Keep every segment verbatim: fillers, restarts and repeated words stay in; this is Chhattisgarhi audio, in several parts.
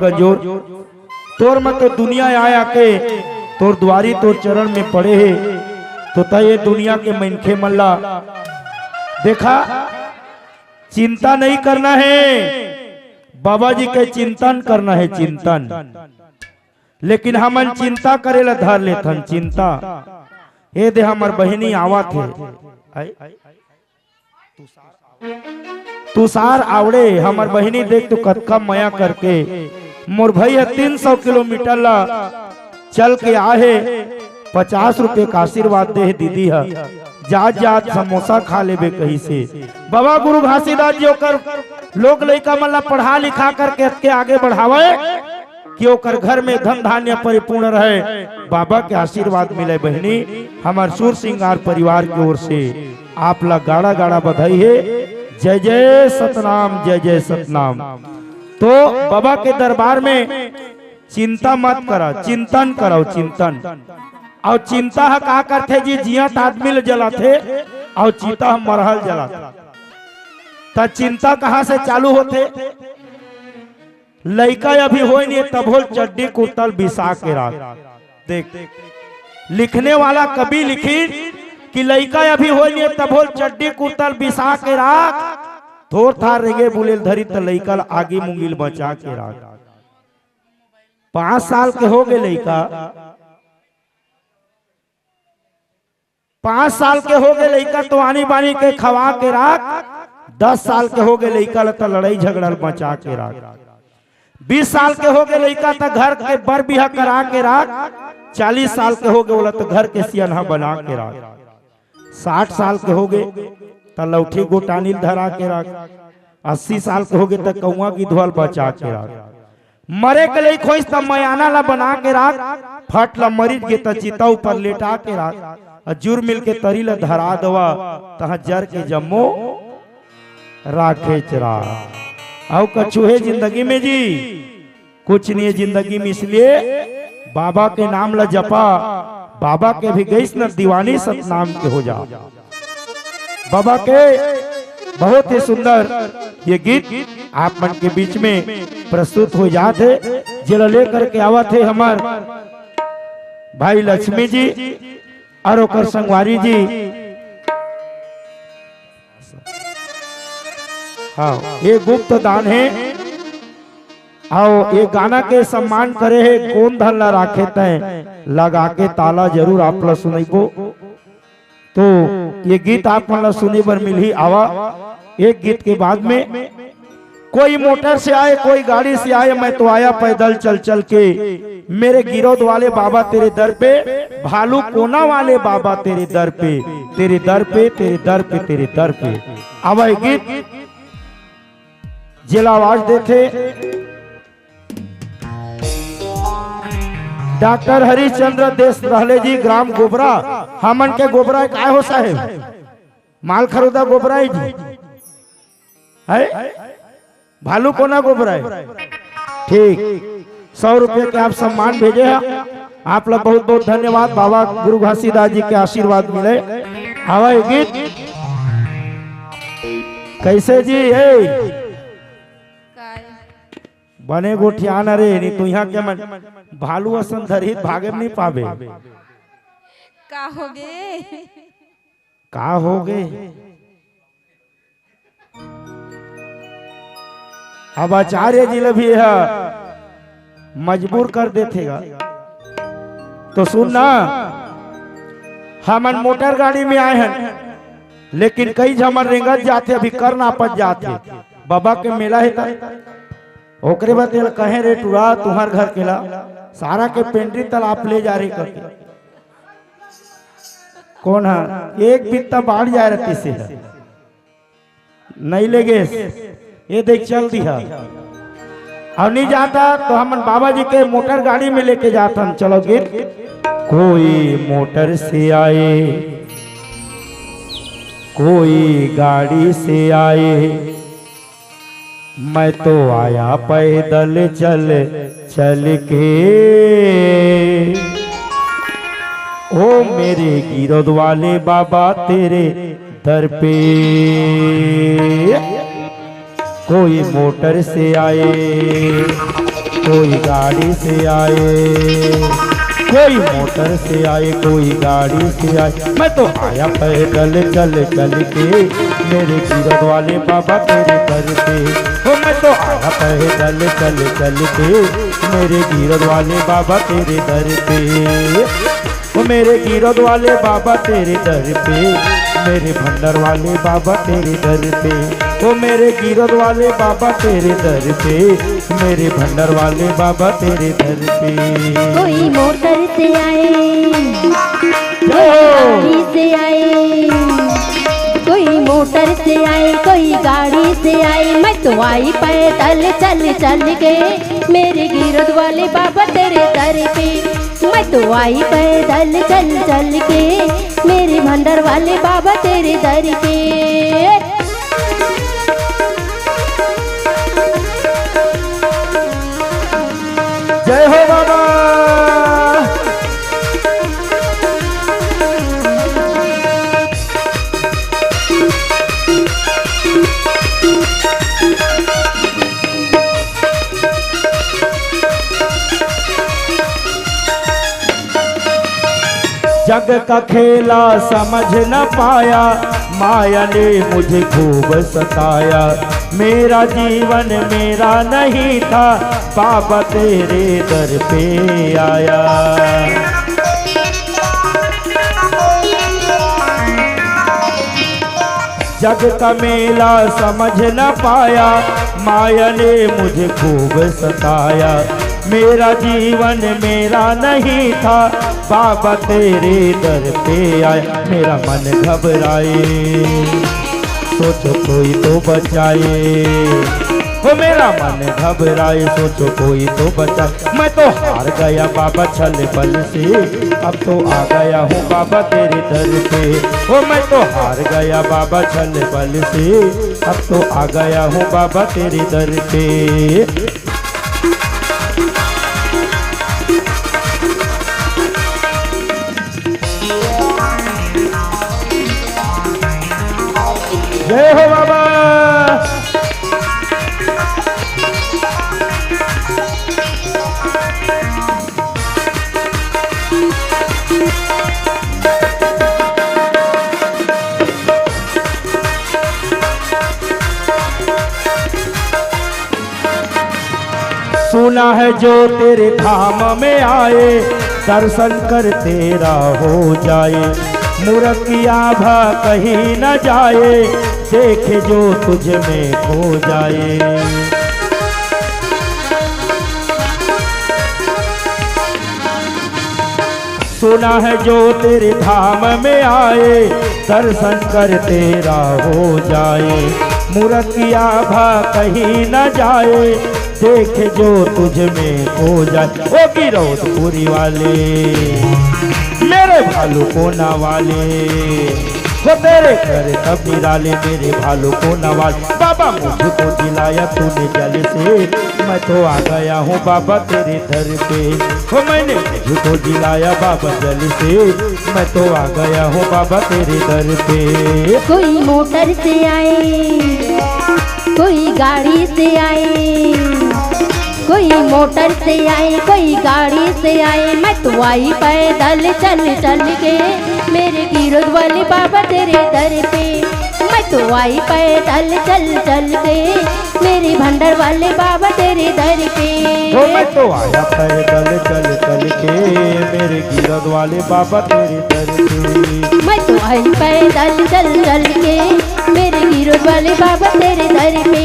गंजोर, तोर म तो दुनिया आय आके तोर दुआरी तोर चरण में पड़े हे, तो तैं ये दुनिया के मनखे मन ला देखा, चिंता नहीं करना हे, बाबा जी के चिंतन करना हे, चिंतन। लेकिन हमन चिंता करे ला धर लेथन, चिंता। ए दे हमर बहिनी आवत हे। आई? तुषार आवड़े, हमर बहिनी देख तो कतका मया करके मोर भाई ह तीन सौ किलोमीटर ला चल के आहे, पचास रुपये का आशीर्वाद दे हे दीदी ह, जात जात समोसा खा लेबे कहिसे। बाबा गुरु घासीदास जी ओकर लोग लइका मन ला पढ़ा लिखा करके अतके आगे बढ़ावे कि ओकर घर में धन धान्य परिपूर्ण रहे, बाबा के आशीर्वाद मिले। बहिनी, हमर सुर सिंगार परिवार के ओर से आप ला गाड़ा गाड़ा बधाई हे। जय जय सतनाम, जय जय सतनाम। तो बाबा के दरबार में चिंता मत करा, चिंतन करो, चिंतन। अउ चिंता ह का करथे जी, जियत आदमी ल जलाथे, अउ चिता ह मरहल जलाथे। त चिंता कहाँ से चालू होथे? लइका अभी होय नहीं, तभो ल चड्डी कुर्ता ल बिसा के राख। देख, लिखने वाला कवि लिखिन कि लइका अभी होय नहीं, तभो ल चड्डी कुर्ता ल बिसा के राख, थोर थार रेंगे बुले ल धरी त लइका ल आगी मुंगी ल बचा के राख। पाँच साल के हो गे लइका, पाँच साल के हो गे लइका तो आनी बानी के खवा के राख, दस साल के हो गे लइका ल त लड़ाई झगड़ा ल बचा के राख, बीस साल के हो गे लइका त घर के बर बिहा करा के राख, चालीस साल के हो गे ओला त घर के सियनहा बना के राख, साठ साल के हो गे त लौठी गोटानी ल धरा के राख, अस्सी साल के हो गे त कौआ गिधवा ल बचा के राख। मरे के लइक होइस त मयाना ला बना के राख, फट ला मरिच गे त चिता ऊपर लेटा के राख, अउ जुर मिल के तरी ला धरा देवा, तहाँ जर के जम्मो राखेच राख। अउ कछु हे जिंदगी में जी? कुछ नहीं है जिंदगी में, इसलिए बाबा के नाम ला जपा, बाबा के भी गइस न दीवानी सतनाम के हो जा। बाबा के बहुत ही सुंदर ये गीत आप मन के बीच में प्रस्तुत हो जात हे, जेला लेकर के आवत हे हमर भाई लक्ष्मी जी और ओकर संगवारी जी। हाँ, ये गुप्त दान हे। अउ ये गाना के सम्मान करे हे गोंद धन ला राखे तैं, लगा के ताला जरूर आप ला सुनइबो। तो ये गीत आप मन ला सुने बर मिलही। आवा, एक गीत के बाद में, कोई मोटर से आए, कोई गाड़ी से आए, मैं तो आया पैदल चल चल के। मेरे गिरौद वाले बाबा तेरे दर पे, भालू कोना वाले बाबा तेरे दर पे, तेरे दर पे, तेरे दर पे, तेरे दर पे। आवा, ये गीत जेला आवाज देथे डॉक्टर हरिश्चंद्र देश रहले जी, ग्राम गोबरा। हमन के गोबरा काय हो साहेब? माल खरोदा गोबरा हे जी, है? भालू कोना गोबरा हे? ठीक, सौ रुपये के आप सम्मान भेजे हैं, आप लोग बहुत बहुत धन्यवाद। बाबा गुरु घासीदास जी के आशीर्वाद मिले। आवा ये गीत कैसे जी हे? काय? बने गोठियाना रे, नहीं तो यहाँ के मन भालू असन धरही त भागे में नहीं पावे। का हो गे? का हो गे? अब आचार्य जी ल भी यह मजबूर कर देथे गा। तो सुन ना, हमन मोटर गाड़ी में आए हन, लेकिन कई झमन रेंगत जाथे, अभी कर नापत जाथे। बाबा के मेला हे त ओकरे बाद तेला कहे, "रे टुरा, तुम्हर घर के ला सारा के पेंड्री तलाब ले जा रे," करके। कोन हा? एक बित्ता बाढ़ जाए रहती से ह। नहीं ले गेस, ये देख चल दिहा। अउ नहीं जाता तो हमन बाबा जी के मोटर गाड़ी में लेके जाथन। चलो गीत। कोई मोटर से आए, कोई गाड़ी से आए, मैं तो आया पैदल चल चल के। ओ मेरे गिरौद वाले बाबा तेरे दर पे, कोई मोटर से आए, कोई गाड़ी से आए, कोई मोटर से आए, कोई गाड़ी से आए, मैं तो आया पैदल चल चल के, मेरे गिरद वाले बाबा तेरे दर पे। ओ, मैं तो आया पैदल चल चल के, मेरे गिरद वाले बाबा तेरे दर पे। ओ मेरे गिरद वाले बाबा तेरे दर पे, मेरे भंडर वाले बाबा तेरे दर पे। ओ मेरे गिरद वाले बाबा तेरे दर पे, मेरे भंडर वाले बाबा तेरे दर पे। कोई मोटर से आए, कोई गाड़ी से आए, कोई मोटर से आए, कोई गाड़ी से आए, मैं तो आई पैदल चल चल के, मेरे गिरद वाले बाबा तेरे दर पे। मैं तो आई पैदल चल चल के, मेरे भंडर वाले बाबा तेरे दर पे। जय हो बाबा। जग का खेला समझ न पाया, माया ने मुझे खूब सताया। मेरा जीवन मेरा नहीं था, बाबा तेरे दर पे आया। जग का मेला समझ न पाया, माया ने मुझे खूब सताया। मेरा जीवन मेरा नहीं था, बाबा तेरे दर पे आया। मेरा मन घबराए, सोचो कोई तो बचाए। ओ मेरा मन घबराए, सोचो कोई तो बचाए। मैं तो हार गया बाबा छल बल से, अब तो आ गया हूँ बाबा तेरे दर पे। ओ मैं तो हार गया बाबा छल बल से, अब तो आ गया हूँ बाबा तेरे दर पे। जय हो बाबा। सुना है जो तेरे धाम में आए, दर्शन कर तेरा हो जाए। मूरत की आभा कहीं न जाए, देखे जो तुझ में खो जाए। सुना है जो तेरे धाम में आए, दर्शन कर तेरा हो जाए। मूरत की आभा कहीं न जाए, देखे जो तुझ में खो जाए। ओ गिरौदपुरी वाले, मेरे भालू कोना वाले, वो तेरे घर सब निराले, मेरे भालू कोना वाले। बाबा मुझको जिलाया तूने जल से, मैं तो आ गया हूँ बाबा तेरे दर पे। ओ मैंने मुझको जिलाया बाबा जल से, मैं तो आ गया हूँ बाबा तेरे दर पे। कोई मोटर से आए, कोई गाड़ी से आए, कोई मोटर से आए, कोई गाड़ी से आए, मैं तो आई पैदल चल चल के, मेरे गिरद वाले बाबा तेरे दर पे। मैं तो आई पैदल चल चल के, मेरे भंडर वाले बाबा तेरे दर पे। ओ मैं तो आया पैदल चल चल के, मेरे गिरद वाले बाबा तेरे दर पे। मैं तो आई पैदल चल चल के, मेरे गिरद वाले बाबा तेरे दर पे।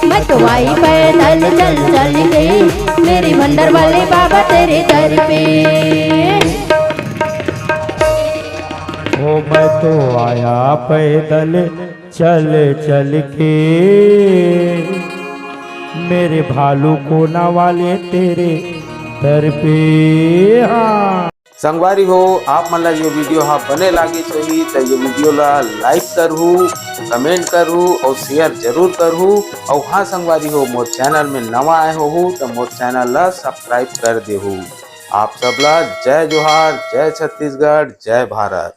मैं तो आई पैदल चल चल के, मेरे भंडर वाले बाबा तेरे दर पे। ओ मैं तो आया पैदल चल चल के, मेरे भालू कोना वाले तेरे दर पे। हाँ। संगवारी हो, आप मन ला ये video हा बने लागिस होही, त ये video ला like करहू, comment करहू और share जरूर करहू। और हाँ संगवारी हो, मोर channel में नवा आए होहू, त मोर channel ला subscribe कर देहू। आप सब ला जय जोहार, जय छत्तीसगढ़, जय भारत।